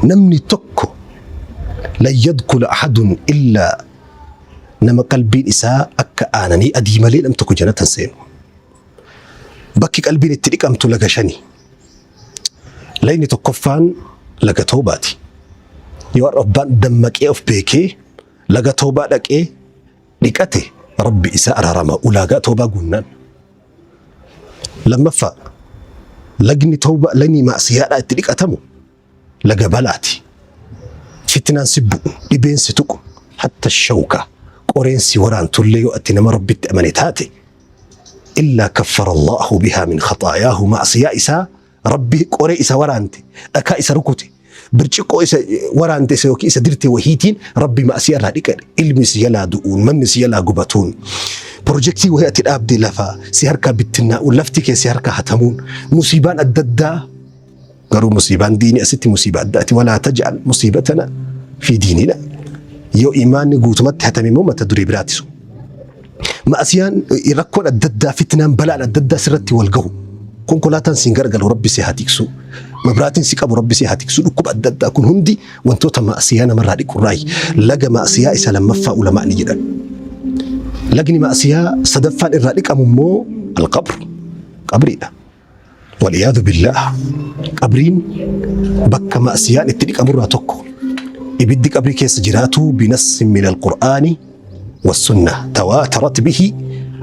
Namni tokko lan yadkula ahadun illaa nama qalbiin isaa akka aananii adii malee nam tokko jannata hin seenu. Bakki qalbiin itti dhiqamtu laga shani. Lagni tokkoffaan laga toobaati. Yoo har'a abbaan dammaqee of beekee laga toobaa dhaqee dhiqate, Rabbi isaa araarama ulaagaa toobaa guunnaan. Lammaffaa, lagni tooba, lagni maasiyaadhaa itti dhiqatamu laga balaati. Fitnaan si bu'u, dhibeen si tuqu, hatta shawka qoreen si waraantullee, yoo ati nama Rabbitti amane taate, illaa kaffara Allahu bihaa min khaxaayaahu, maasiyaa isaa Rabbi qoree isa waraante, dhakaa isa rukute, birciqqoo isa waraante isa yookiin isa dirte wahiitiin Rabbi maasiyaa irraa dhiqadhe. Ilmi si jalaa du'uun, manni si jalaa gubatuun, pirojektii wahii ati dhaabde lafa si harkaa bittinnaa'uun, lafti kee si harkaa hatamuun, musiibaan adda addaa. Garuu musiibaan diinii asitti musiibaa addaati. Walaa taj'al musiibatana fi diinina. Yoo imaanni guutumatti hatame immoo mata duree biraati sun. Ma'asiyaan, rakkoon adda addaa, fitnaan, balaan adda addaa sirratti wal gahu. Konkolaataan siin garagalu, Rabbi si haa tiksu. Mabraatiin si qabu, Rabbi si haa tiksu. Dhukkuba adda addaa, kun hundi wantoota ma'asiyaa namarraa dhiqurraayi. Laga ma'asiyaa isa lammaffaa ulamaa ni jedhan. Lagni ma'asiyaa sadaffaan irraa dhiqamu immoo alqabr, qabriidha. Waliyaadu billaah, qabriin bakka ma'siyaan itti dhiqamurraa tokko. Ibiddi qabrii keessa jiraatu binassin min alqur'aani wassunna tawaatarat bihi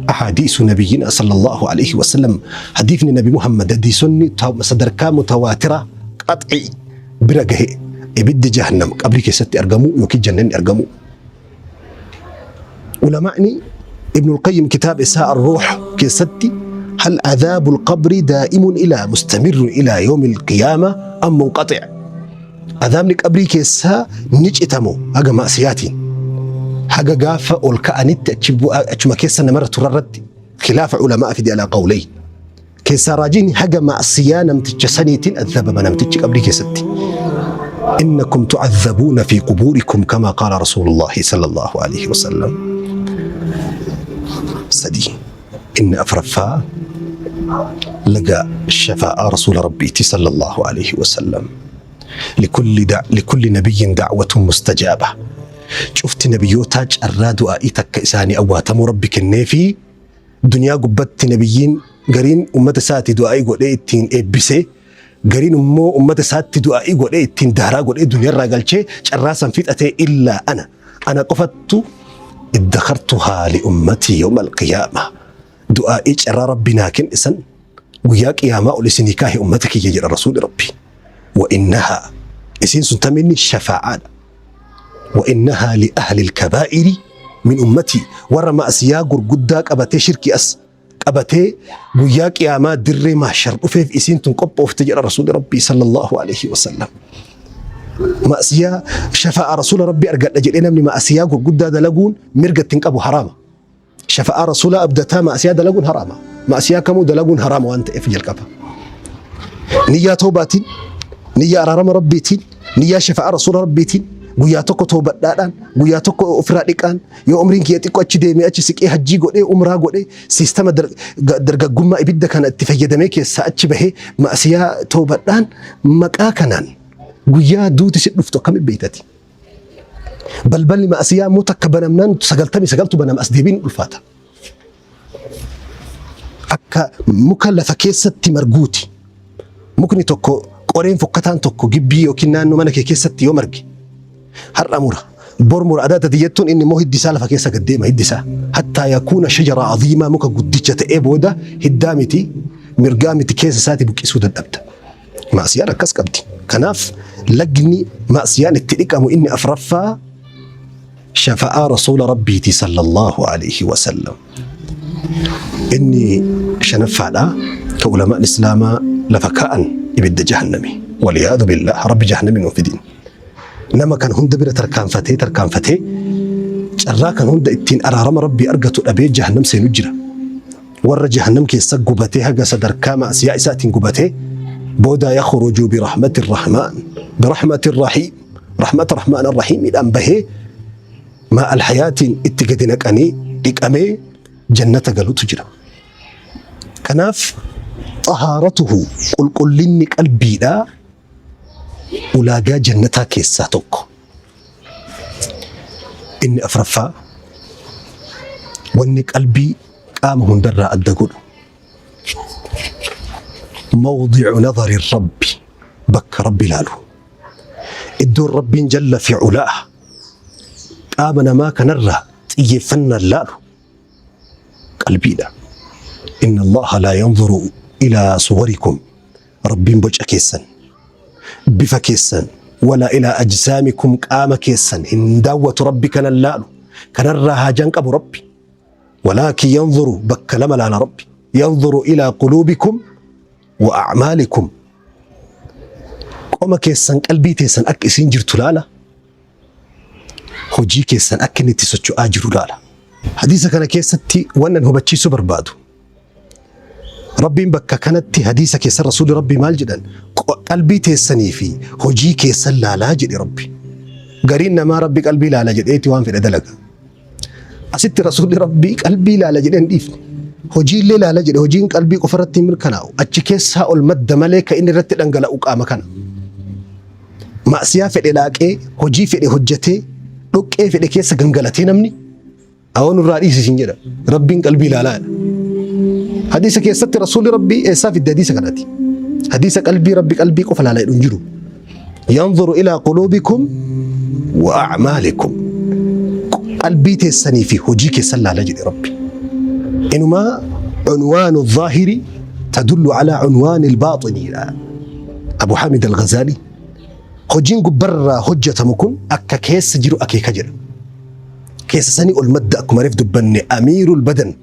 ahaadiisu nabiyyina sallallahu alaihi wasallam. Hadiifni Nabi Muhammad, hadiisonni sadarkaa mutawaatira qax'i bira gahe, ibiddi jahannam qabrii keessatti argamu yookiin jannanni argamu. Ulamaa'ni, Ibn al-Qayyim kitaaba isaa Ar-Ruuh keessatti, hal adhaabu al-qabri daa'imun ilaa mustamirrun ilaa yawmi al-qiyaama am munqaxi'? Adhaabni qabrii keessaa ni citamo haga ma'siyaatiin haga gaafa ol ka'anitti achi achuma keessa namarra turarratti khilaafa ulamaa fide, alaa qawlayn. Keessaa raajiin haga ma'siyaa namticha saniitiin adhabama namtichi qabrii keessatti. Innakum tu'adhabuuna fi qubuurikum kama qaala Rasuulullaahi sallallahu alaihi wasallam. Sadii. Inni afraffaa laga shafaa'aa Rasuula Rabbiiti sallallahu alaihi wasallam. Likulli nabiyyin da'watun mustajaaba. Cufti nabiyyootaa carraa du'aa'ii takka isaanii awwaatamuu Rabbi kenneefi. Duniyaa gubbatti nabiyyiin gariin ummata isaati du'aa'ii godhee ittiin eebbisee, gariin immoo ummata isaatti du'aa'ii godhee ittiin daaraa godhee duniyaarraa galchee carraa san fixatee, illaa ana, ana qofattu iddakhartuhaa li ummatii yawma alqiyaama, du'aa'ii carraa Rabbi naa kenne san guyyaa qiyaamaa ol isinii kaahe ummata kiyya jedha Rasuuli Rabbi. Wa innahaa, isiin sun taminni shafaa'aadha. Wa innahaa li ahli alkabaa'iri min ummatii, warra ma'asiyaa gurguddaa qabatee, shirkii as qabatee guyyaa qiyaamaa dirree mahshar dhufeef isiin tun qophoofte jedha Rasuuli Rabbii sallallahu alaihi wasallam. Ma'asiyaa shafaa'a Rasuula Rabbii argadha jedhee namni ma'asiyaa gurguddaa dalaguun mirga ittiin qabu, haraama. Shafa'aa Rasuulaa abdataa ma'asiyaa dalaguun haraama. Ma'asiyaa kamuu dalaguun haraama waan ta'eef jalqaba. Niyyaa toobaatiin, niyyaa araarama Rabbiitiin, niyyaa shafa'aa Rasuula Rabbiitiin guyyaa tokko toobadhaadhaan, guyyaa tokko ofirraa dhiqaan, yoo umriin kiyya xiqqoo achi deemee achi siqee hajjii godhee umraa godhee siistama dargaggummaa ibidda kana itti fayyadamee keessaa achi bahee ma'asiyaa toobadhaan maqaa kanaan guyyaa duuti si dhuftu akkamitti beektati? Balballi ma'asiyaa immoo takka banamnaan 99tu banama, as deebiin ulfaata. Akka muka lafa keessatti marguuti. Mukni tokko, qoreen fokkataan tokko gibbii yookiin naannoo mana kee keessatti yoo marge, har'a mura, bor mura adaatati jettuun, inni immoo hiddi isaa lafa keessa gad deema hiddi isaa. Hattaa yakuuna shajara aziimaa, muka guddicha ta'ee booda hiddaa miti, mirgaa miti, keessa isaati buqqisuu dadhabda. Ma'asiyaan akkas qabdi. Kanaaf lagni ma'asiyaan itti dhiqamu inni afraffaa shafa'aa Rasuula Rabbiiti sallallahu alaihi wasallam. Inni shanaffaadha ka ulamaan Islaamaa lafa kaa'an ibidda jahannami. Waliyaadu billah, Rabbi jahannami nuuf fidin. Nama kan hunda bira tarkaanfatee tarkaanfatee carraa kan hunda ittiin araarama Rabbii argatu dhabee jahannam seenu jira. Warra jahannam keessa gubatee haga sadarkaa ma'asiyaa isaatiin gubatee booda yakhruju birahmati rahmaan birahmati rahiim, rahmata rahmaan rahiimidhaan bahee maa alhayaatiin itti gadi naqanii dhiqamee jannata galutu jira. Kanaaf xahaaratuhu, qulqullinni qalbiidhaa. Ulaagaa jannataa keessaa tokko. Inni afraffaa wanni qalbii qaama hundarraa adda godhu mawdicu nadari rabbi, bakka rabbi ilaalu, iddoon rabbiin jalla fi culaa qaama namaa kanarraa xiyyeeffannaan laalu qalbiidha. Inna Allaha laa yanzuru ilaa suwarikum, rabbiin boca keessan, bifa keessan, walaa ilaa ajsaamikum, qaama keessan hin daawwatu. Rabbi kanan laalu, kanarraa haajaan qabu rabbi. Walaakin yanzuru, bakka lama laala rabbi: yanzuru ilaa quluubikum wa a'maalikum. Qoma keessan, qalbii teessan akka isin jirtu laala, hojii keessan akka inni itti socho'aa jiru laala. Hadiisa kana keessatti wannan hubachiisuu barbaadu, rabbiin bakka kanatti hadiisa keessa rasuulli rabbii maal jedhan? Qalbii teessanii fi hojii keessan laalaa jedhe rabbi. Gariin namaa rabbi qalbii laala jedheeti waan fedhe dalaga. Asitti rasuulli rabbii qalbii laala jedhee hin dhiifne. Hojiillee laala jedhe. Hojiin qalbii qofa irratti hin mirkanaa'u. Achi keessaa ol madda malee kan inni irratti dhangala'u qaama kana. Maasiyaa fedhe laaqee, hojii fedhe hojjetee, dhoqqee fedhe keessa gangalatee namni awwa nurraa dhiisisin jedha. Rabbiin qalbii ilaalaa jedha. Hadiisa keessatti rasuulli rabbii eessaa fidde hadiisa kanati? Hadiisa qalbii rabbi qalbii qofa ilaalaa jedhu hin jiru. Yanzuru ilaa quluubikum wa a'maalikum. Qalbii teessanii fi hojii keessan laala jedhe rabbi. Inumaa cunwaanu zaahiri tadullu alaa cunwaani albaaxiniidha. Abu Hamid al-Ghazali hojiin gubbarraa hojjetamu kun akka keessa jiru akeeka jedha. Keessa sanii ol madda. Akkuma reef dubbanne, amiirul badan,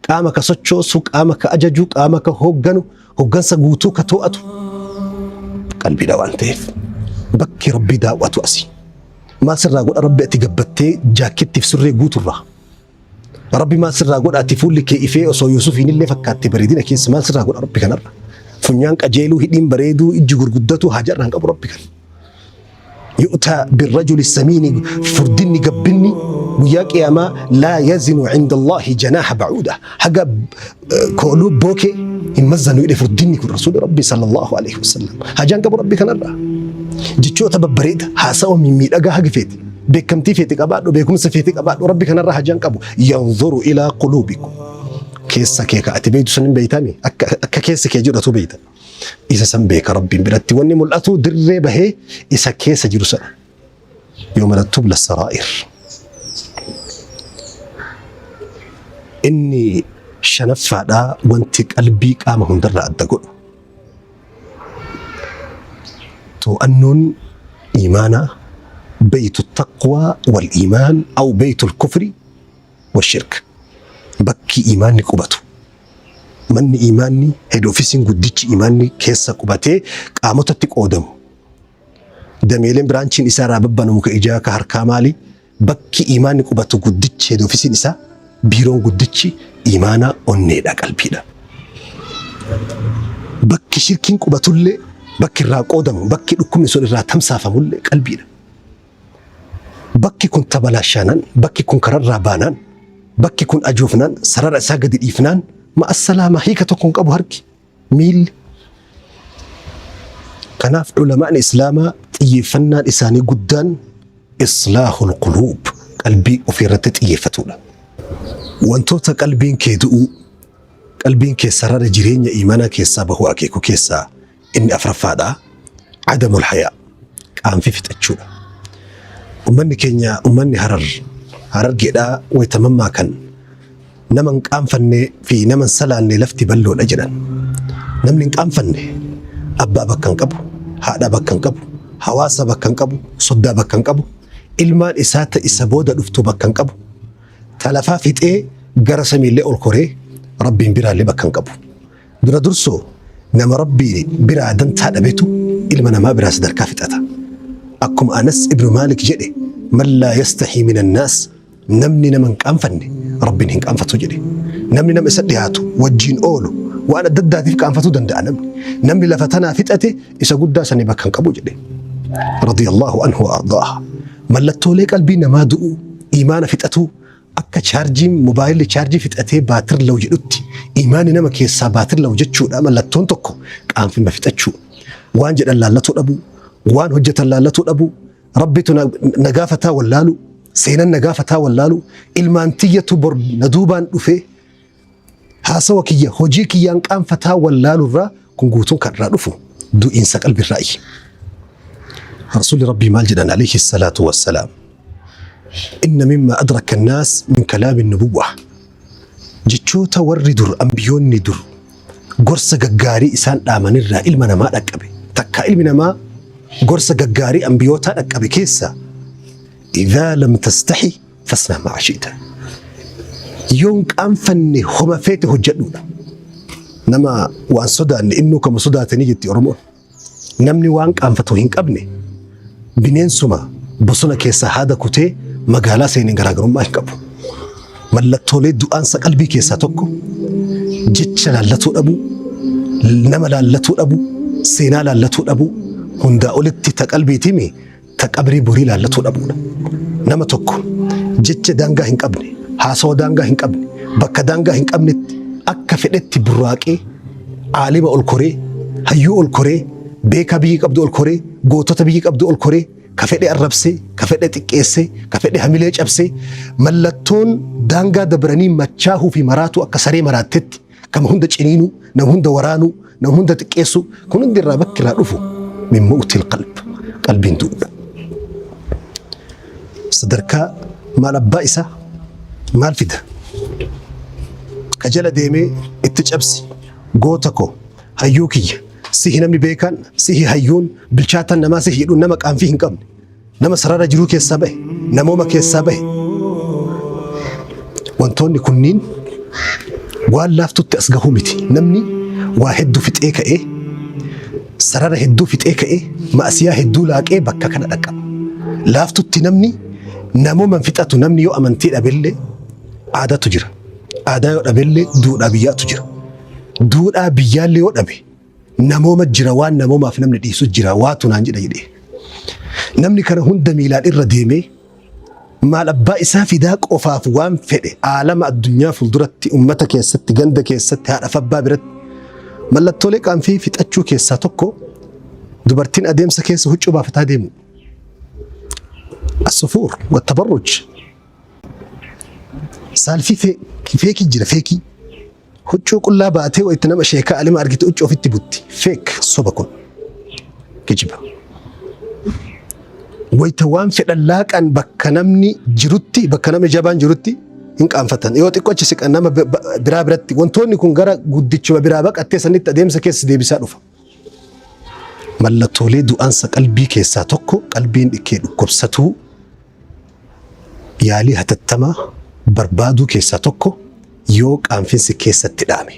qaama ka sochoosu, qaama ka ajaju, qaama ka hoogganu, hooggansa guutuu ka to'atu qalbiidha waan ta'eef bakki rabbii daawwatu asi. Maal sirraa godha rabbi ati gabbattee jaakkettiif surree guuturraa? Rabbi maal sirraa godha ati fuulli kee ifee osoo Yuusufiin illee fakkaatte bareedina keessa? Maal sirraa godha rabbi kanarra? Funyaan qajeeluu, hidhiin bareeduu, ijji gurguddatu haja irraan qabu rabbi kana. Yu'taa birrajuli samiini, furdinni gabbinni guyyaa qiyaamaa laa yazinu cinda Allaahi janaaha bacuuda, haga kooluu bookee hin mazzanu jedhe furdinni kun rasuuli rabbi sallallahu alaihi wasallam. Hajaan qabu rabbi kanarraa. Jechoota babbareeda haasawa mimmiidhagaa haga feete, beekamtii feete qabaadhu, beekumsa feete qabaadhu, rabbi kanarraa hajaan qabu. Yanzuru ilaa quluubikum, keessa kee ka ati beektu san hin beeytami, akka keessa kee jedhatu beeyta. Isa san beeka. Rabbiin biratti wanni mul'atu dirree bahee isa keessa jiru sana, yooma tubla saraa'ir. Inni shanaffaadhaa wanti qalbii qaama hundarraa adda godhu, to'annoon iimaanaa beytu taqwaa wal iimaan aw beytu kufri wa shirk, bakki iimaanni qubatu, manni iimaanni, head officeiin guddichi iimaanni keessa qubatee qaamotatti qoodamu, dameeleen branchiin isaa irraa babbanamu, ka ijaa, ka harkaa maali, bakki iimaanni qubatu guddichi, head officeiin isaa, biiroon guddichi iimaanaa onneedha, qalbiidha. Bakki shirkiin qubatullee, bakki irraa qoodamu, bakki dhukkubni sun irraa tamsaafamullee qalbiidha. Bakki kun tabalaashaanaan, bakki kun kararraa baanaan, bakki kun ajoofnaan, sarara isaa gadi dhiifnaan, ma'assalaamaa, hiika tokko hin qabu harki, miilli. Kanaaf ulamaan islaamaa xiyyeeffannaan isaanii guddaan islaahul quluub, qalbii ofii irratti xiyyeeffatudha. Wantoota qalbiin kee du'uu, qalbiin kee sarara jireenya imaanaa keessaa bahuu akeeku keessaa inni afuraffaadha. Adamul hayaa, qaanfii fixachuudha. Ummanni keenya, ummanni Harar, Harargeedhaa, waytamammaa kan nama hin qaanfanne fi nama hin salaanne lafti bal'oodha jedhan. Namni hin qaanfanne abbaa bakka hin qabu, haadha bakka hin qabu, hawaasa bakka hin qabu, soddaa bakka hin qabu, ilmaan isaa ta isa booda dhuftu bakka hin qabu. Ta lafaa fixee gara samiillee ol koree rabbiin biraallee bakka hin qabu. Dura dursoo nama rabbii biraa dantaa dhabetu ilma namaa biraa sadarkaa fixata. Akkuma Anas ibnu Maalik jedhe, man laa yastahii min annaas, namni nama hin qaanfanne rabbiin hin qaanfatu jedhe. Namni nama isa dhiyaatu wajjiin oolu waan adda addaatiif qaanfatuu danda'a namni. Namni lafa tanaa fixate isa guddaa sanii bakka hin qabu jedhe. Radiyallahu anhu wa ardaaha. Mallattoolee qalbii namaa du'uu, imaana fixatuu, akka chaarjiin mobaayilli chaarjii fixatee baatir law jedhutti imaanni nama keessaa baatir law jechuudha. Mallattoon tokko qaanfima fixachuu, waan jedhan laallatuu dhabuu. Waan hojjetan laallatuu dhabuu, Rabbitu na gaafataa wallaalu, seenan na gaafataa wallaalu, ilmaan tiyyatu bor na duubaan dhufee haasawa kiyya hojii kiyyaan qaanfataa wallaalu irraa kun guutuun kan irraa dhufu du'iinsa qalbirraayi. Rasuulli Rabbii maal jedhan alayhi salaatu wassalaam? Inna mimma adraka annaas min kalaami nubuwwa. Jechoota warri dur ambiyoonni dur gorsa gaggaarii isaan dhaamanirraa ilma namaa dhaqqabe. Takkaa ilmi namaa gorsa gaggaarii ambiyootaa dhaqqabe keessa idhaa lam tastahi fasnaa maa shi'ta. Yoon qaanfanne homa feete hojjedhuudha. Nama waan sodaanne innuu kama sodaatanii jetti Oromoon. Namni waan qaanfatu hin qabne bineensuma bosona keessaa haada kutee magaalaa seeneen garaagarummaa hin qabu. Mallattoolee du'aansa qalbii keessaa tokko jecha laallatuu dhabuu, nama laallatuu dhabuu, seenaa laallatuu dhabuu, hundaa olitti ta qalbiitimi ta qabrii borii laallatuu dhabuudha. Nama tokko jecha daangaa hin qabne, haasawa daangaa hin qabne, bakka daangaa hin qabnetti akka fedhetti burraaqee aalima ol koree, hayyuu ol koree, beekaa biyyi qabdu ol koree, gootota biyyi qabdu ol koree, ka fedhe arrabsee, ka fedhe xiqqeessee, ka fedhe hamilee cabsee, mallattoon daangaa dabranii machaahuu fi maraatuu akka saree maraattetti kama hunda ciniinuu, nama hunda waraanuu, nama hunda xiqqeessuu, kun hundi irraa bakki irraa dhufu min mawtil qalb, qalbiin du'uudha. Sadarkaa maal abbaa isaa maal fida? Ka jala deemee itti cabsi goota koo hayyuu kiyya sihi namni beekaan sihi hayyuun bilchaataan namaa sihi jedhuun nama qaanfii hin qabne nama sarara jiruu keessaa bahe namooma keessaa bahe wantoonni kunniin waan laaftutti as gahuu miti. Namni waa hedduu fixee ka'ee sarara hedduu fixee ka'ee ma'asiyaa hedduu laaqee bakka kana dhaqqaba. Laaftutti namni namooman fixatu namni yoo amantii dhabellee aadaatu jira. Aadaa yoo dhabellee duudhaa biyyaatu jira. Duudhaa biyyaallee yoo dhabe namooma jira waan namoomaaf namni dhiisu jira waatu naan jedha jedhee. Namni kana hunda miilaan irra deemee maal abbaa isaa fidaa qofaaf waan fedhe aalama addunyaa fuulduratti ummata keessatti ganda keessatti haadha fi abbaa biratti mallattoolee qaanfii fixachuu keessaa tokko dubartiin adeemsa keessa huccuu baafataa deemu. As-sufuur wa tabarruj. Saalfii feekii jira feekii. Huccuu qullaa baatee wayitti nama sheekaa alima argite huccuu ofitti butti. Feek soba kun. Kijiba. Wayita waan fedhan laaqan bakka namni jirutti bakka namni jabaan jirutti hin qaanfatan. Yoo xiqqoo achi siqan nama biraa biratti wantoonni kun gara guddichuma biraa baqattee sanitti adeemsa keessa deebisaa dhufa. Mallattoolee du'aansa qalbii keessaa tokko qalbiin dhikkee dhukkubsatuu yaalii hatattamaa barbaaduu keessaa tokko yoo qaanfinsi keessatti dhaame.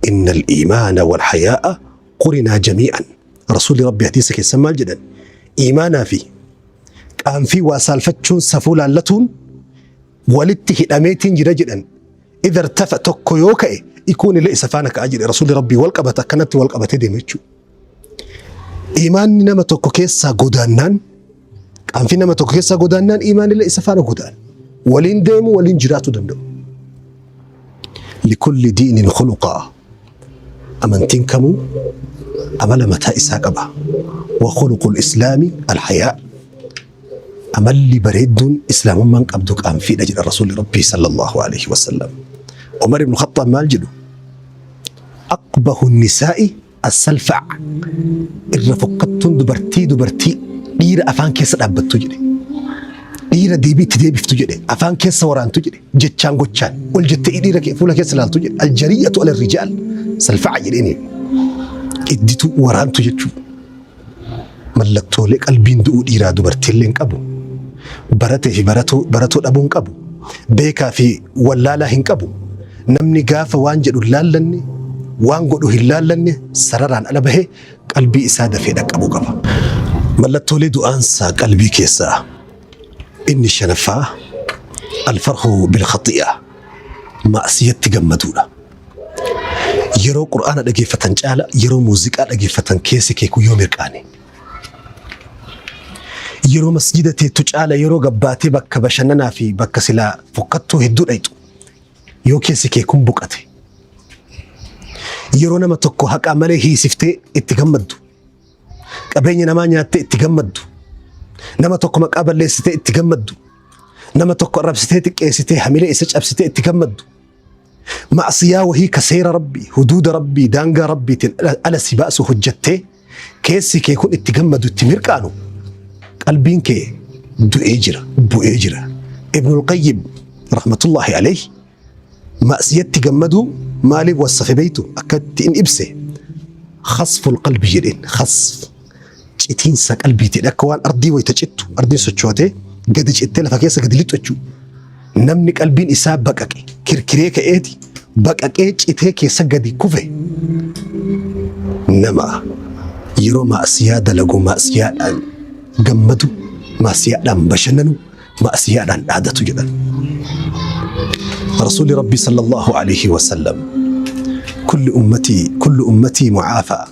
Innal iimaana wal hayaa'a qurinaa jamii'an. Rasuulli Rabbi hadiisa keessan maal jedhan? Iimaanaa fi qaanfii waa saalfachuun safuu laallatuun walitti hidhameetiin jira jedhan. Idha irtafa tokko yoo ka'e ikuun illee isa faana ka'a jedhe Rasuulli Rabbii wal qabata akkanatti wal qabatee deema jechuudha. Iimaanni nama tokko keessaa godaannaan qaanfii nama tokko keessaa godaannaan iimaanni illee isa faana godaana. Waliin deemu waliin jiraachuu danda'u. Likulli diinin khuluqaa. Amantiin kamuu amala mataa isaa qaba. Wa khuluqul islaami alhayaa. Amalli bareedduun islaamummaan qabdu qaanfiidha jedha Rasuulli Rabbii sallallahu alaihi wasallam. Umar ibn Khattaab maal jedhu? Aqbahu nisaa'i as-salfa'a. Irra fokkattuun dubartii dubartii dhiira afaan keessa dhaabbattu jedhe. Dhiira deebii itti deebiftu jedhe. Afaan keessa waraantu jedhe. Jechaan gochaan ol jettee dhiira fuula keessa ilaaltu jedhe. Aljariyatu ala rijaal salfa'a jedheeni. Idditu waraantu jechuudha. Mallattoolee qalbiin du'uu dhiiraa dubartiillee hin qabu. Baratee fi baratuu dhabuu hin qabu. Beekaa fi wallaalaa hin qabu. Namni gaafa waan jedhu hin laallanne, waan godhu hin laallanne sararaan ala bahee qalbii isaa dafee dhaqqabuu qaba. Mallattoolee du'aansaa qalbii keessaa inni shanaffaa alfarhu bilkhaxi'a ma'asiyatti gammaduudha. Yeroo Qur'aana dhageeffatan caala yeroo muuziqaa dhageeffatan keessi kee kun yoo mirqaane. Yeroo masjida teettu caala yeroo gabbaatee bakka bashannanaa fi bakka silaa fokkattuu hedduu dhayxu yoo keessi kee kun buqate. Yeroo nama tokko haqaa malee hiisiftee itti gammaddu. Qabeenya namaa nyaattee itti gammaddu. Nama tokko maqaa balleessitee itti gammaddu. Nama tokko arrabsitee xiqqeessitee hamilee isa cabsitee itti gammaddu. Ma'asiyaa wahii ka seera Rabbii, huduuda Rabbii, daangaa Rabbiitiin ala si baasu hojjattee keessi kee kun itti gammadu itti mirqaanu qalbiin kee du'ee jira, bu'ee jira. Ibnul Qayyim rahmatullahi alayhi ma'siyatti gammaduu maaliif wassafe beeytu akka itti in ibse khasful qalbi jedheen khasf citiinsa qalbiiti akka waan ardii wayita cittu ardiin sochootee gadi cittee lafa keessa gadi lixxu jechuudha. Namni qalbiin isaa baqaqe kirkiree ka'eeti baqaqee citee keessa gadi kufe nama yeroo ma'asiyaa dalagu ma'asiyaadhaan gammadu ma'asiyaadhaan bashannanu ma'asiyaadhaan dhaadatu jedhan. Rasuulli Rabbii sallallahu alaihi wasallam kulli ummatii kullu ummatii mu'aafaa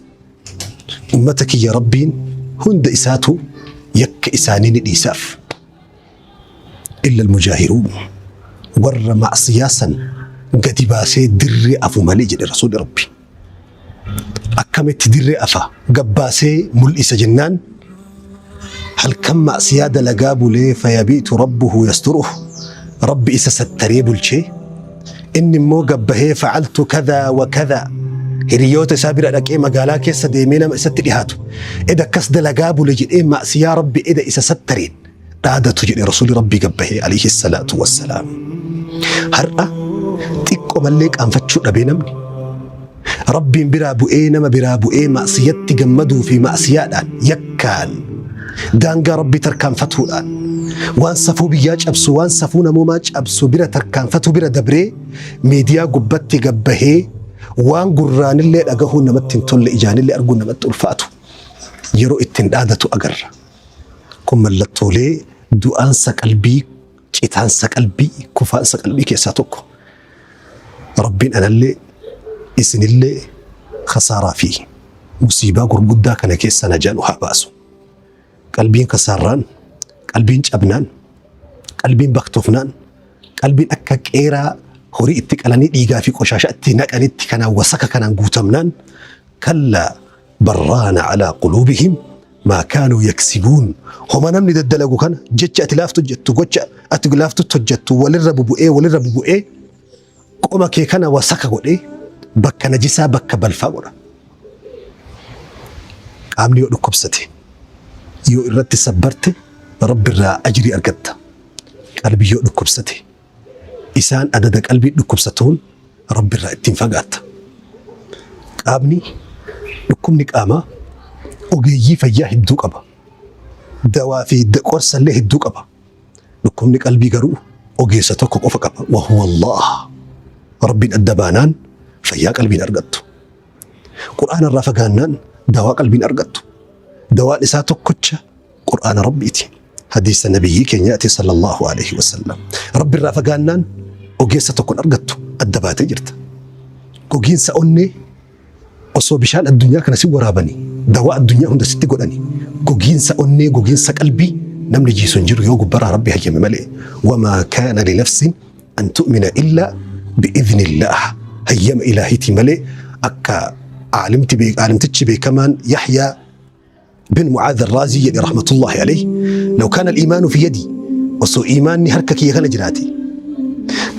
ummata kiyya Rabbiin hunda isaatu yakka isaanii ni dhiisaaf. Illa almujaahiruun warra ma'asiyaa san gadi baasee dirree afu malee jedhe Rasuulli Rabbi. Akkamitti dirree afa gabbaasee mul'isa jennaan halkan ma'asiyaa dalagaa bulee fayabiitu rabbuhu yasturuh Rabbi isa sattaree bulchee inni immoo gabbahee facaltu kadaa wa kadaa hiriyoota isaa bira dhaqee magaalaa keessa deemee nama isatti dhihaatu eda akkas dalagaa bule jedhee ma'asiyaa Rabbi eda isa sattareen dhaadatu jedhe Rasuulli Rabbii gabbahee alayhi salaatu wassalaam. Har'a xiqqoo mallee qaanfachuu dhabee namni Rabbiin biraa bu'ee nama biraa bu'ee ma'siyatti gammaduu fi ma'siyaadhaan yakkaan daangaa Rabbii tarkaanfatuudhaan waan safuu biyyaa cabsu waan safuu namoomaa cabsu bira tarkaanfatuu bira dabree miidiyaa gubbatti gabbahee waan gurraanillee dhagahuun namatti hin tolle ijaanillee arguun namatti ulfaatu yeroo ittiin dhaadatu agarra. Kun mallattoolee du'aansa qalbii, citaansa qalbii, kufaansa qalbii keessaa tokko. Rabbiin anallee isinillee khasaaraa fi musiibaa gurguddaa kana keessa najaa nu haa baasu. Qalbiin kasaarraan, qalbiin cabnaan, qalbiin baktoofnaan, qalbiin akka qeeraa horii itti qalanii dhiigaa fi qoshaasha itti naqanitti kanaan wasaka kanaan guutamnaan kallaa barraana alaa quluubihim maa kaanuu yaksibuun homa namni daddalagu kana jecha ati laaftu jettu gocha ati laaftutti hojjettu walirra bubu'ee walirra bubu'ee qoma kee kana wasaka godhee bakka najisaa bakka balfaa godha. Qaamni yoo dhukkubsate yoo irratti sabbarte Rabbirraa ajrii argatta. Qalbii yoo dhukkubsate isaan adada qalbii dhukkubsatuun Rabbirraa ittiin fagaatta. Qaamni dhukkubni qaamaa ogeeyyii fayyaa hedduu qaba. Dawaa fi qorsallee hedduu qaba. Dhukkubni qalbii garuu ogeessa tokko qofa qaba. Wahuwa Allah. Rabbiin adda baanaan fayyaa qalbiin argattu. Qur'aana irraa fagaannaan dawaa qalbiin argattu. Dawaan isaa tokkocha Qur'aana Rabbiiti. Hadiisa nabiyyii keenyaati sallallahu alaihi wasallam. Rabbi irraa fagaannaan ogeessa tokko hin argattu adda baatee jirta. Gogiinsa onnee osoo bishaan addunyaa kana si waraabanii dawaa addunyaa hunda sitti godhanii gogiinsa onnee gogiinsa qalbii namni jiisu hin jiru yoo gubbarraa Rabbi hayyame malee. Wamaa kaana linafsin an tu'mina illaa bi'idhnillaah hayyama ilaahiitii malee akka aalimtichi beekamaan Yahyaa bin Mu'aadh Arraazii jedhe rahmatullahi alayhi law kaana al-iimaanu fi yadii osoo iimaanni harka kiyya kana jiraate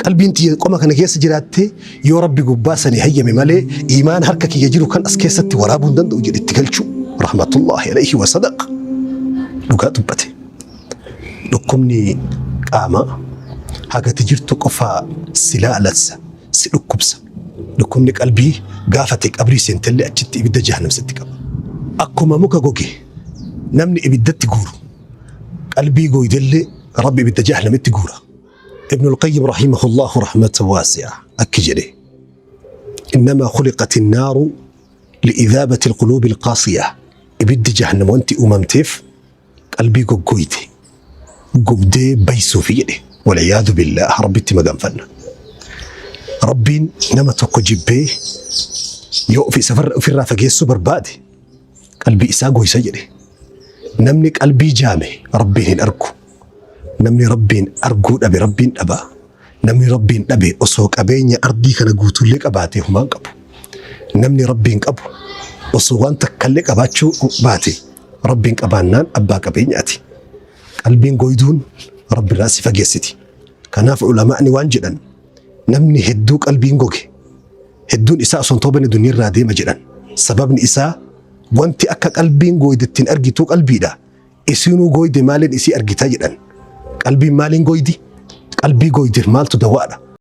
qalbiin tiyya qoma kana keessa jiraatte yoo rabbi gubbaa sanii hayyame malee iimaan harka kiyya jiru kan as keessatti waraabuu hin danda'u jedhe itti galchuu rahmatullahi alayhi wa sadaq dhugaa dubbate. Dhukkubni qaamaa hagati jirtu qofaa si laalatsa si dhukkubsa. Dhukkubni qalbii gaafa ati qabrii seentellee achitti ibidda jahannam sitti qaba. Akkuma muka goge namni ibiddatti guuru qalbii goydellee Rabbi ibidda jahannamitti guura. Ibnul Qayyim rahimahullahu rahmatan waasi'a akki jedhe. Innamaa khuliqati naaru li'idhaabati alquluubi alqaasiya. Ibiddi jahannam wanti uumamteef qalbii goggoyte gubdee baysuufi jedhe waliyaadu billaah rabbitti maganfanna rabbiin nama tokko jibbee yoo ofi ofirraa fageessuu barbaade qalbii isaa goysa jedhe namni qalbii jaame rabbiin hin argu namni rabbiin arguu dhabe rabbiin dhaba namni rabbiin dhabe osoo qabeenya ardii kana guutuullee qabaate humaan qabu namni rabbiin qabu osoo waan takkallee qabaachuu baate. Rabbiin qabaannaan abbaa qabeenyaati. Qalbiin goyduun Rabbirraa si fageessiti. Kanaaf ulamaa'ni waan jedhan, namni hedduu qalbiin goge hedduun isaa osoo hin toobanne duniyaarraa deema jedhan. Sababni isaa wanti akka qalbiin goyde ittiin argituu qalbiidha. Isinuu goyde maaliin isii argita jedhan. Qalbiin maaliin goydi? Qalbii goyde maaltu dawaadha?